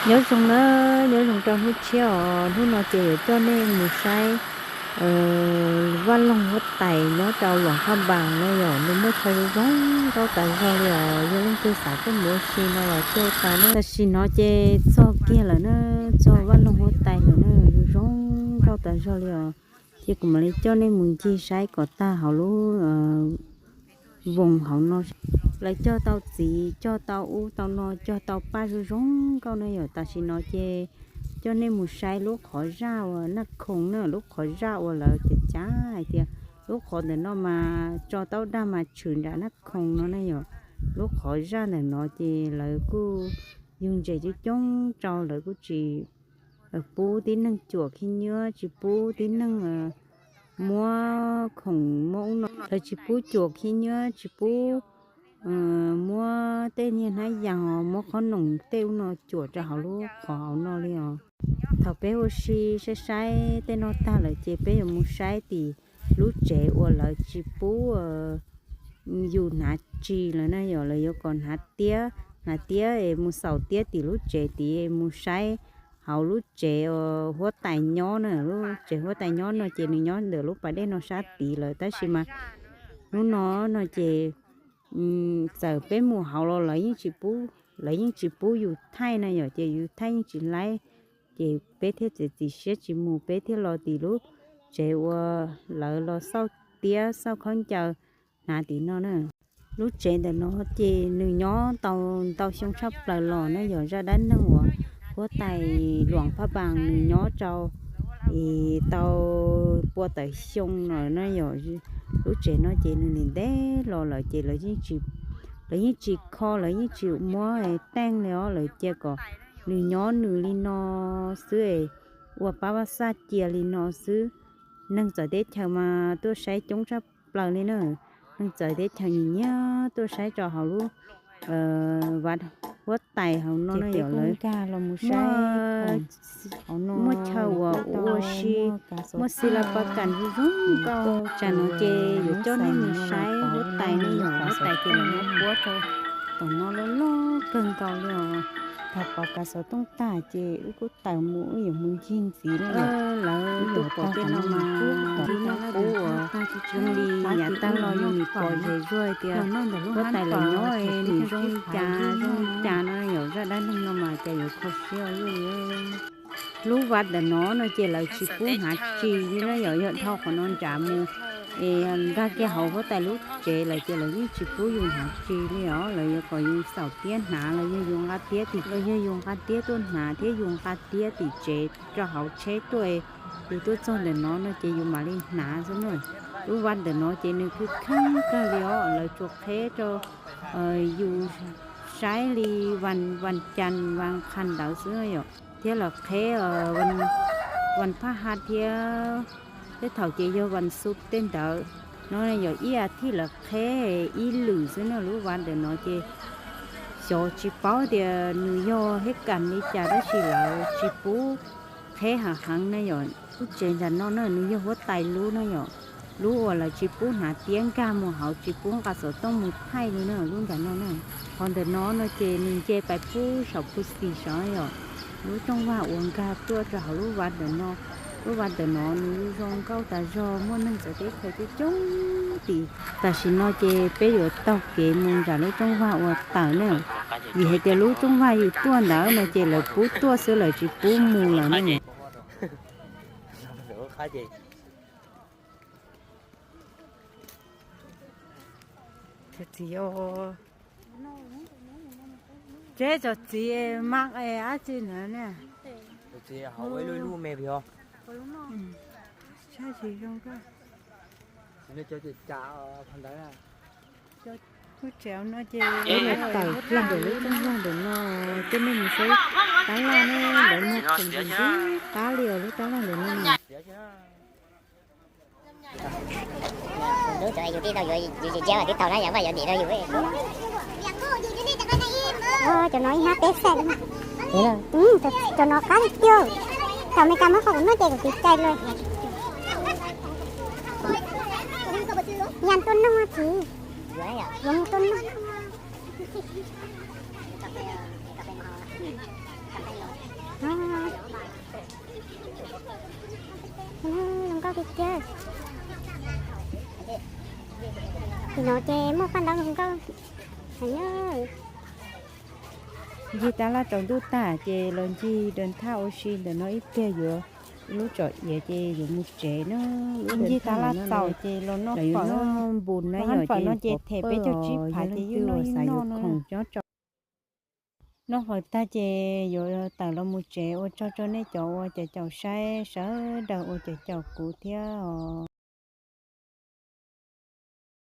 Nyob zoo na, nyob zoo rau hnub tshiab os. Hnub no ces yuav coj nej mus saib vaj loog huab tais nyob rau Luam Phaj Npas no yom. Nws muaj chaw zoo zoo nkauj tas zog li os. Yog leej twg xav tuaj mus ua si no los tuaj tau na. Tam sim no ces txog kiag lawm na, txog vaj loog huab tais lawm na, zoo zoo nkauj tas zog li os. Ces kuv mam li coj nej mus ncig saib kom tag hauv lub voos hauv no. Lawv cog tau txiv, cog tau ub tau no, cog tau paj zoo zoo nkauj na yom. Tam sim no ces coj nej mus saib lub qhov zaj uas Naj Khoom na, lub qhov zaj uas lawv cav cav hais tias lub qhov ntawm no mas tso taub dag mas tshwm nram Naj Khoom no na yom. Lub qhov zaj ntawm no ces lawv kuj yug ntses coob coob rau, lawv kuj tsis pub tib neeg cuam khib nyiab, tsis pub tib neeg muab khoom muab ub no, lawv tsis pub cuam khib nyiab, tsis pub muab tej niag hnab yas, muab qhob noom tej ub no cuam rau hauv lub qhov hauv no li os. Thaum peb ua si saib saib tej no tag lawm ces peb yuav mus saib tim lub tsev uas lawv tsis pub yus hnav tsis lawm na yom. Lawv yuav kom hnav tiab, hnav tiab es mus xaus tiab tim lub tsev tid, mus saib hauv lub tsev huab tais nyob na. Lub tsev huab tais nyob no ces nws nyob ntawm lub pas dej no sab tid lawm, tab sis mas hnub no no ces txawm peb mus hauv los lawv yeej tsis pub, lawv yeej tsis pub yus thaij na yom. Ces yus thaij yeej tsis laib, ces peb thiaj txiav txim siab tsis mus, peb thiaj los tim lub tsev uas lawv los xauj tiab xauj khaub ncaws hnav tim no na. Lub tsev ntawm no ces nws nyob tau ntau xyoo tshaj plaws los na yom. Zaj dab neeg uas huab tais Luam Phaj Npas nws nyob rau es tau pua tawm xyoo no na yom. Lub tsev no ces nws ntev ntev los lawm ces lawv yeej tsis kho, lawv yeej tsis muab teej li os. Lawv cia kom nws nyob nws li no xwb, ua pab vaj xaj cia li no xwb. Neeg txawv teb chaws mas tuaj saib coob tshaj plaws li na. Neeg txawv teb chaws nyiam nyiam tuaj saib rau hauv lub vaj huab tais hauv no na yom. Lawv nkag los mus saib, muaj chaw uas ua si, muaj xi la pa kas zoo zoo nkauj. Tsam no ces yuav coj nej mus saib huab tais ne yom. Huab tais ces lawv muab puab rau tom no loj loj kawg nkaus li os. Thaum pom kav xov tooj tag ces wb kuj tawm mus, wb yuav mus ncig ntxiv na. Lawv tuaj pom tej no mas ntsib noj qub uas zoo li yav tag los yus nim pom zes zuag tias huab tais lawv nyob nws zoo li cas zoo li cas no yom. Zaj dab neeg no mas cas yuav kho siab ua luaj li. Lub vaj ntawm no no ces lawv tsis pub hnav tsis li na yom. Yog dhau qhov no nram mus es nkag kiag hauv huab tais lub tsev lawm ces lawv yeej tsis pub yus hnav tsis li os. Lawv yuav kom yus xaus tiab hnav los yog yus nqa tiab tim, los yog yus nqa tiab tuaj hnav thiab yus nqa tiab tim tsev rau hauv tsheb tuaj, yus tuaj txog ntawm no no ces yus mam li hnav xwb na. Lub vaj ntawm no ces nws kuj kheeb kawg li os. Lawv tsuas qheb rau yus saib li vas cas vas qhas ntawd xwb yom, thiab lawv qheb vas phaj ha thiab, tej thaum ces yog vas xuv tej ntawd no yom. Ib as thiv lawv qheb ib lwm xwb na. Lub vaj ntawm no ces xyov tsis paub tias nws yog hib kas li cas tab sis lawv tsis pub qheb hav heev na yom. Lub tsev ntawm no na nws yog huab tais lub na yom, lub uas lawv tsis pub hnav tiab nkag mus hauv, tsis pub nqa xov tooj mus thaij li na lub ntawm no na. Qhov ntawm no no ces nws nce pais pub saum phu xis saud yom. Lub rooj vag uas nkag tuaj rau hauv lub vaj ntawm no, lub vaj ntawm no nws zoo nkauj tas zog, muaj neeg txawv teb chaws coob coob tim. Tam sim no ces peb yuav taug kev mus nram lub rooj vag uas tawm na, vim hais tias lub rooj vag yus tuaj ntawd no ces lawv pub tuaj xwb, lawv tsis pub mus lawm na. Txiv, txiv, txiv mas dab tsi na? Lub tsev no ces peb los tawm kiag ntawm lub rooj vag ntawm no, coj nej mus saib tab laj ne, lawv muag khoom ntxim ntxim qab li os lub tab laj ntawm no. Lub tsev yus tib tau yuav, yus tsis ntsia mas tib tau na, yog mas yuav ntim rau yus. Cov no ib hnab peb xees. Cov no qab tiag. Thaum Meskas muab qhov kuv noj ces kuv tiv cai lawm. Yam tuaj noj txiv. Yuav tuaj noj. Zoo nkauj tiag tiag. Tim no ces muaj paj ntaub zoo nkauj heev na. Ncig tab laj tsaus ntuj tag ces los ncig dawm thaj ua si ntawm no ib pliag yuav lub tsom iav ces yuav mus tsev na. Ncig tab laj txaus ces los noj fawm na, npus na, yog fawm no ces them peb caug tsib phav ces yeej noj yeej noj no. Noj fawm tag ces yuav tawm los mus tsev. Ua tsaug rau nej cov uas caum caum saib, sawv daws uas caum caum kuv thiab os.